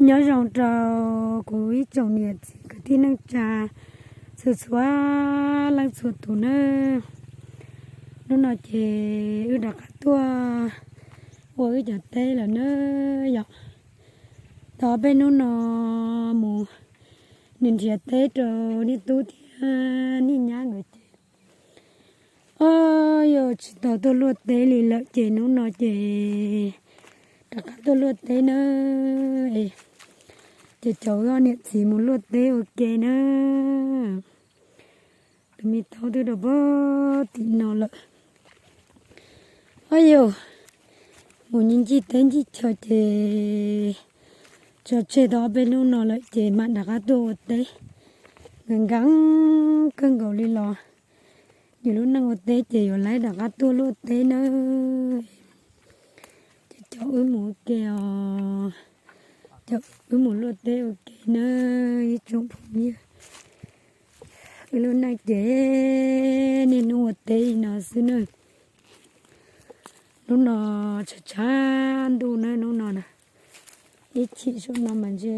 Nyob zoo rau kuv ib tsoom niam txiv kwv tij neej tsa txhua txhua leej txhua tus nawb. Hnub no ces wb rov qab tuaj ua wb cov teb lawm nawb yom. Tau ob peb hnub no mus nrhiav teb rau niaj tub thiab niaj nyab nkawd ces, o, yog tsis tau tuaj luaj teb li lawm ces hnub no ces rov qab tuaj luaj teb nawb. Ces caum wb ob niam txiv mus luaj teb ua ke nawb. Tus me thaub twb rau pog tim no lawm. Au yog, mus ncig teb ncig chaw ces tso tseg tau ob peb hnub no lawm ces mam rov qab tuaj ua teb. Nkees nkees kawg nkaus li los yus lub neej ua teb ces yuav laib rov qab tuaj luaj teb nawb. Ces caum wb mus ua ke os, caum wb mus luaj teb ua ke nawb ib tsoom phooj ywg. Wb lub neej ces niaj hnub ua teb li no xwb nawb. Hnub no tshav tshav ntuj nawb hnub no na, ib chim saum no mas ntshe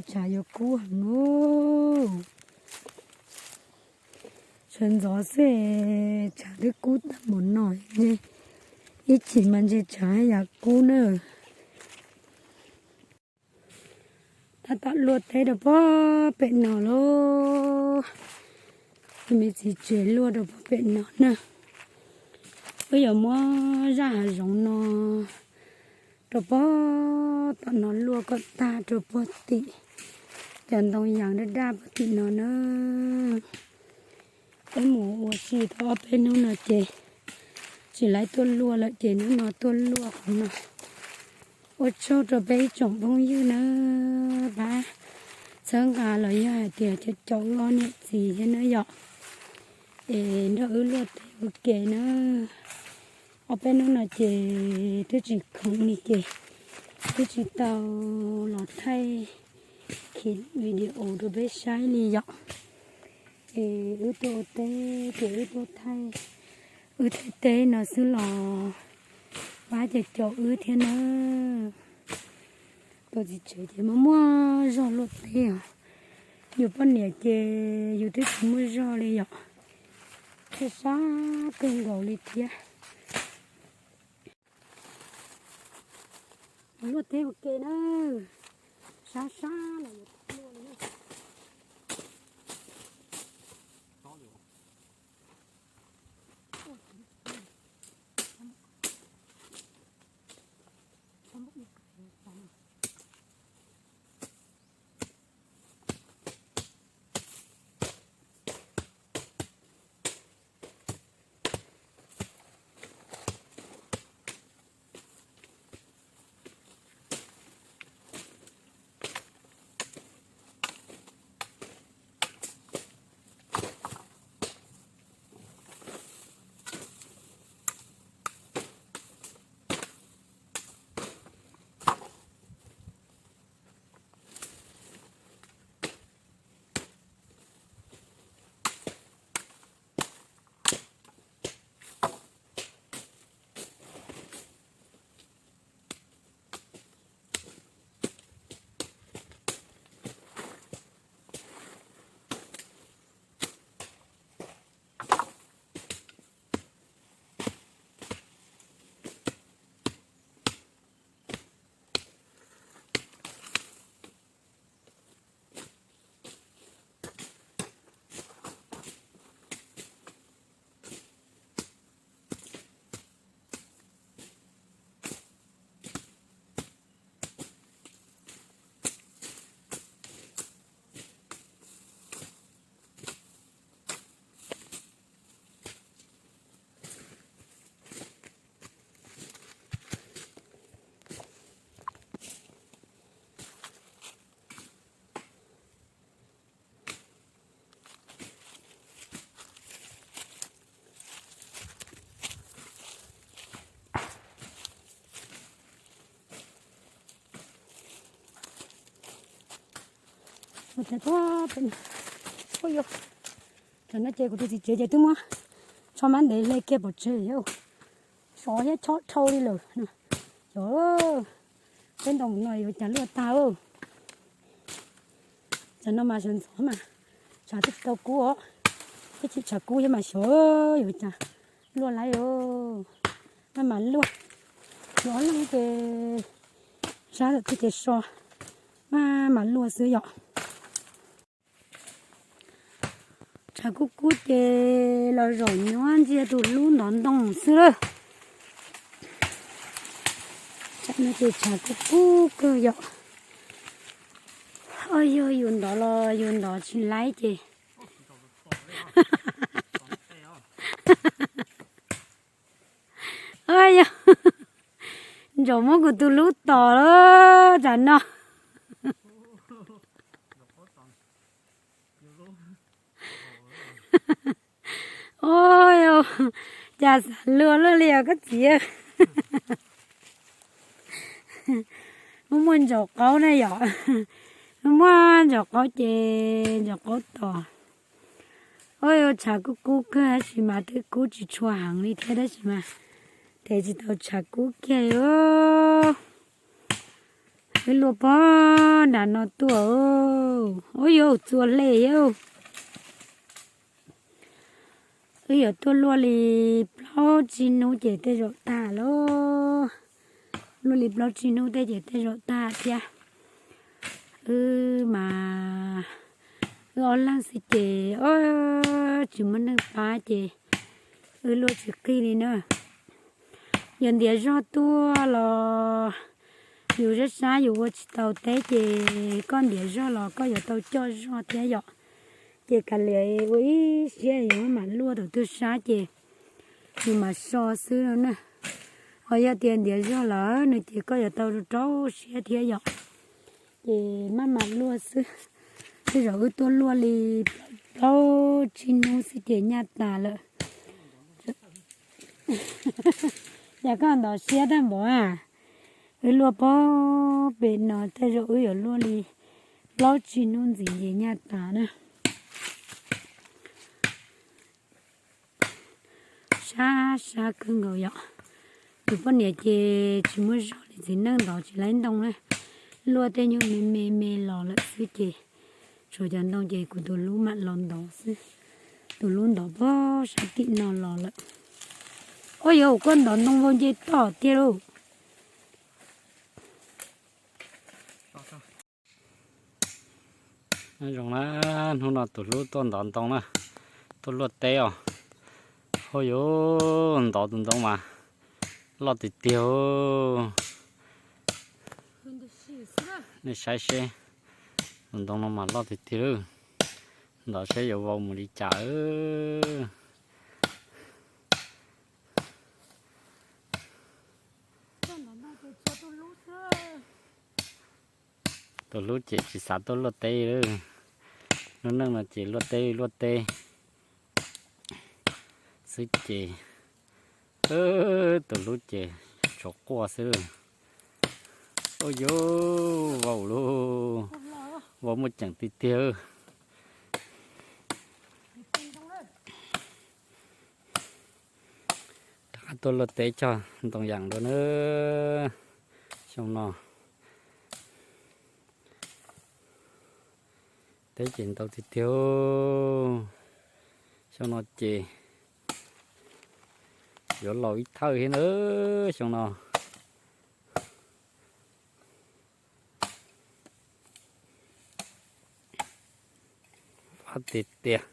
tshav yuav kub heev os. Sawv ntxov xwb tshav twb kub tag npaum no, ib chim mas ntshe tshav yam kub nawb. Tab tom luaj teb rau pog pem no lauj. Tus me txiv tsev luaj rau pog pem no na. Wb yuav muab zaj hav zoov no rau pog tom no luaj kom tag rau pog tim cov ntoo yas daj daj pog tim no na. Peb mus ua si tau ob peb hnub no ces tsis laib tuaj luaj lawm ces hnub no tuaj luaj qhov no. Ua tsaug rau peb ib tsoom phooj ywg nawb, pab txhawb nqa los yog hais tias caum wb ob niam txiv thiab nawb yom, es nrog wb luaj teb ua ke nawb. Ob peb hnub no ces twb tsis khoom li ces twb tsis tau los thaij video rau peb saib li yom. Es wb tuaj ua teb ces wb tuaj thaij, wb thaij teb no xwb los pab caum wb thiab nawb. Tus txiv tsev ces muaj muaj zog luaj teb os. Yus poj niam ces yus twb tsis muaj zog li yom. Sab sab kawg nkaus li thiab. Luaj teb ua ke na. Sab sab los yuav luaj li. Ua cas tuaj pem no, ua yog, tam no ces kuv tus txiv tsev ces twb muab tsho mab ntev hle kiag pov tseg, sov thiab chob dhau li lawm. Yog, peb ntaus no yuav cas luaj tag. Tsam no mas sawv ntxov mas tshav twb tsis tau kub os. Twb tsis tshav kub thiab mas xyov yuav cas luaj laib os. Maj mam luaj. Yuav ob leeg ces sab lawm thiab ces so, maj mam luaj xwb yom. Tshav kub kub ces los zaum nyuab ntsia tus hlub ntov ntoo xwb lawm. Tsam no ces tshav kub kub kawg yom. Os, yog yus ntov los yus ntov tsis laib ces, yog ntsaum muab kuv tus hlub tom lawm tsam no. Ua cas xav luag luaj li os koj txiv. Muaj muaj ntsaum qaub na yom. Muaj ntsaum qaub ces ntsaum qaub tom. Ua tshav kub kub kawg tab sis mas twb kub tsis tshua heev li thiab tab sis mas tes tsis tau tshav kub kiag li. Wb luaj pog nram no tuaj. Ua yuav txua hle thiab. Wb yuav tuaj luaj li plaub tsib hnub ces tej zaum tag lauj. Luaj li plaub tsib hnub tej ces tej zaum tag thiab. Wb mas wb ob leeg xwb ces, o, tsis muaj neeg pab ces wb luaj tsis qig li na. Yog ntiav zog tuaj los yus sab sab yus ua tsis tau teb ces koj ntiav zog los koj yuav tau coj zog thiab yom. Ces kav liam ua ib siab yus mam luaj thaum twg sab ces yus mam so xwb no na. Ho yog tias ntiav zog lawm no ces koj yuav tau rau siab thiab yom. Ces maj mam luaj xwb. Tej zaum wb tuaj luaj li plaub tsib hnub xwb ces nyaj tas lawm. Yog koj ntov siab tag npaum a. Wb luaj pog pem no tej zaum wb yuav luaj li plaub tsib hnub ntxiv ces nyaj tas na. Sab sab kawg nkaus yom. Tus poj niam ces tsis muaj zog li txiv neej ntov tsis laib ntoo na. Luaj tej nyuag me me me los lawm xwb ces tshuav cov ntoo ces kuv tus hlub mam los ntov xwb. Tus hlub ntov pog sab tim no los lawm. Ua yuav koj ntov ntoo vau nce toj tiag lauj. Zoo na, hnub no tus hlub tuaj ntov ntoo na, tuaj luaj teb os. Ua yuav ntov tus ntoo mas loj tiag tiag. Nej saib seb, tus ntoo no mas loj tiag tiag. Ntov seb yuav vau mus li cas. Tus hlub ces tsis xav tuaj luaj teb. Lub neej no ces luaj teb luaj teb xwb ces, tus hlub ces tshuav quaj xwb. Ua yuav vau lauj, vau muaj ceem tiag tiag. Rov qab tuaj luaj teb cog ntoo yas dua na. Xyoo no teb ces ntau tiag tiag. Xyoo no ces yuav laus ib thawj thiab na xyoo no. Fab tiag tiag.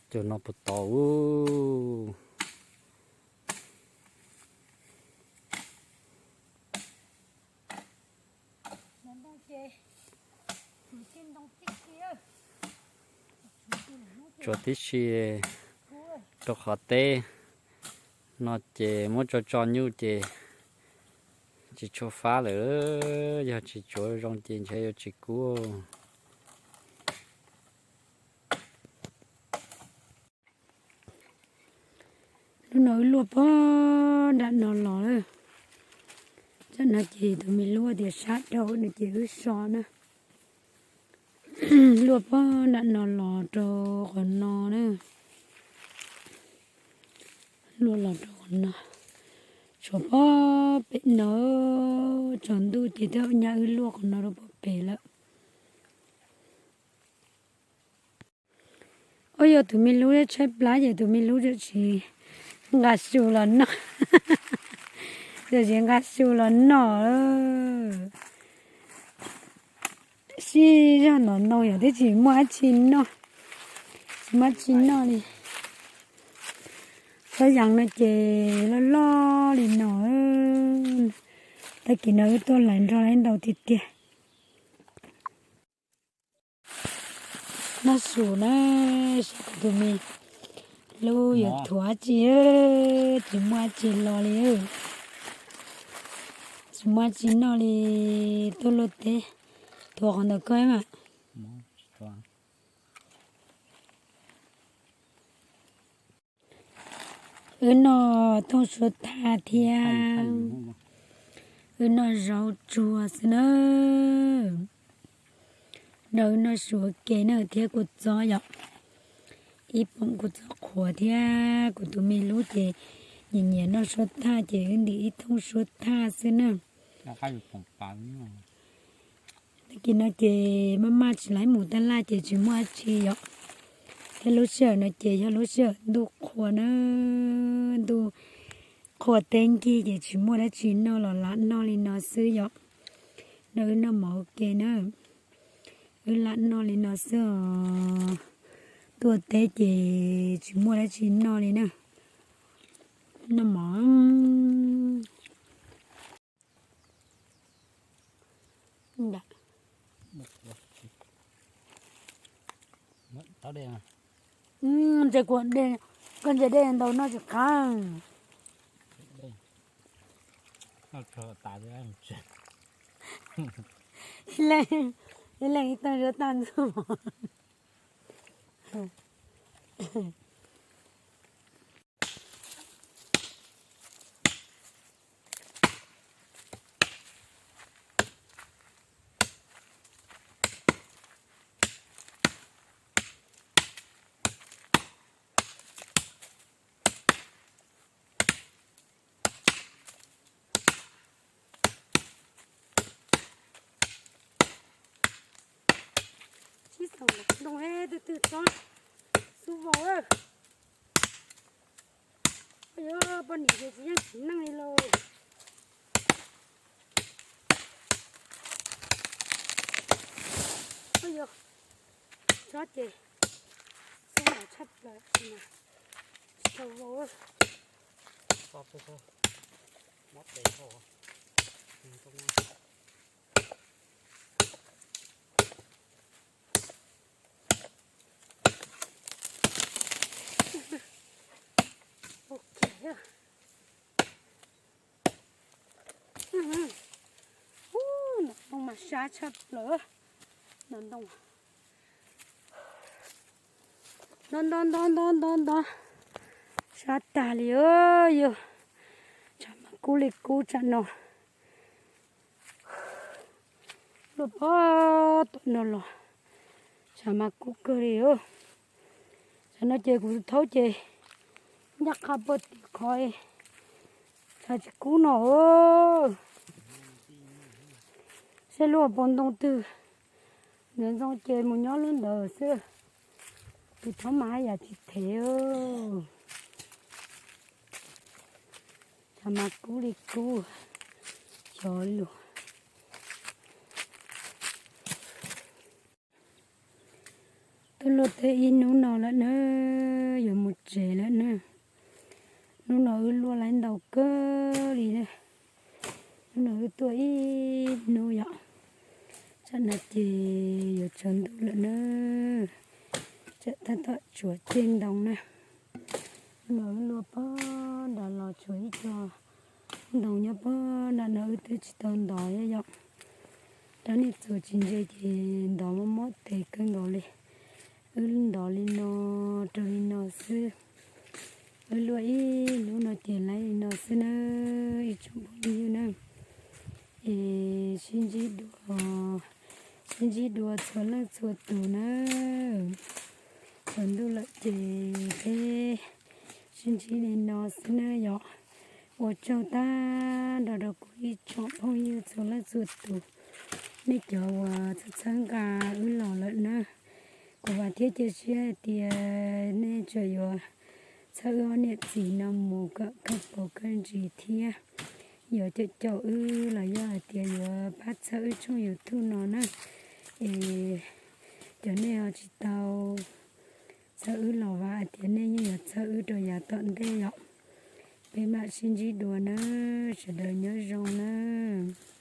Cov no puas tau. Tsuas tib si rau qhov teb no ces muab tso tso nyuj ces tsis tshua fab lawm. Yog tsis tsuav zoo ces ntshe yuav tsis kub. Lub no wb luaj pog nram no los lawm. Tam no ces tus me hlub tias sab dhau no ces wb so na. Luaj pog nram no los rau qhov no na. Luaj los rau qhov no. Tshuav pog pem no, tsaus ntuj ces twb nyab wb luaj qhov no rau pog pem lawm. Ua yog tus me hlub tshaib plab ces tus me hlub tseem tsis nqa su los noj. Tseem tsis nqa su los noj. Sib zog ntov ntoo yom, twb tsis muaj dab tsi noj, tsis muaj dab tsi noj li. Tsob yees no ces loj loj li no. Tag kis no wb tuaj hlais nrog lawv ntau tiag tiag. Noj su na, saib kuv tus me hlub yuav thuav dab tsi, tsis muaj dab tsi los li. Tsis muaj dab tsi noj li, tuaj luaj teb, thuav qhov ntawd koj mas. Wb noj tooj suab thaj thiab wb noj zaub tsuag xwb na. No wb noj su ua ke na thiab kua txob yom. Ib poom kua txob qhuav thiab kuv tus me hlub ces nyiam nyiam noj suab thaj ces wb ntim ib tooj suab thaj xwb na. Tag kis no ces maj maj tsis laib mus tab laj ces tsis muaj dab tsi yom. Thiab lub sij hawm no ces yog lub sij hawm ntuj qhua na, ntuj qhua teb nkig ces tsis muaj dab tsi noj los lam noj li no xwb yom. No wb noj mov ua ke na, wb lam noj li no xwb os. Tuaj teb ces tsis muaj dab tsi noj li na. Noj mov. Ntshe kuv, koj ntsia dej ntau noj tsis qab. Ib leeg ib tag zuab tag ntxuag. Sib xav ntoo twg twg txob xub vau. Yuav poj niam ces tsis yeej txiv neej li lauj. Yuav tsob ces xub vau tshaj plaws, tsis tau vau. Ub, ntoo mas sab tshaj plaws. Ntoo, ntoo, ntoo, ntoo, ntoo, ntoo, ntoo. Sab tag li os yog. Tshav mas kub li kub tsam no. Luaj pog tom no los tshav mas kub kawg li os. Tsam no ces kuv thaub ces ncaj qha puag tim qhov tshav tsis kub no. Saib lub pob ntoo twg ntxoov ntxoo ces mus nyob lub ntawd xwb. Tus thaub mas haj yam tsis them. Tshav mas kub li kub, xyov luag. Tuaj luaj teb ib hnub no lawm na, yuav mus tsev lawm na. Hnub no wb luaj laib ntau kawg li na. Hnub no wb tuaj ib hnub yom. Tsam no ces yuav tsaus ntuj lawm na. Tsam tab tom tsuav ceg ntoo na. Hnub no wb luaj pog nram los tshuav ib co ntoo nyob pog nram no wb twb tsis tau ntov yom. Rau nej txuas tsis ntse ces ntov mob mob tes kawg nkaus li. Wb ntov li no, rau li no xwb. Wb luaj ib hnub no ces laib li no xwb na, ib tsoom phooj ywg na. Es sib ntsib dua, sib ntsib dua txhua leej txhua tus na. Tsaus ntuj lawm ces peb sib ntsib li no xwb na yom. Ua tsaug tag nrho rau kuv ib tsoom phooj ywg txhua leej txhua tus, nej cov uas txhawb txhawb nqa wb los lawm na. Kuv vam thiab cia siab hais tias nej tseem yuav txhawb wb ob niam txiv no mus kom kawg paus kawg ntsis thiab yuav caum caum wb los yog hais tias yuav pab txhawb wb tshooj YouTube no na. Es cov nej ho tsis tau txhawb wb los vam hais tias nej yeej yuav txhawb wb rau yav tom ntej yom. Peb mam sib ntsib dua nawb, sawv daws nyob zoo nawb.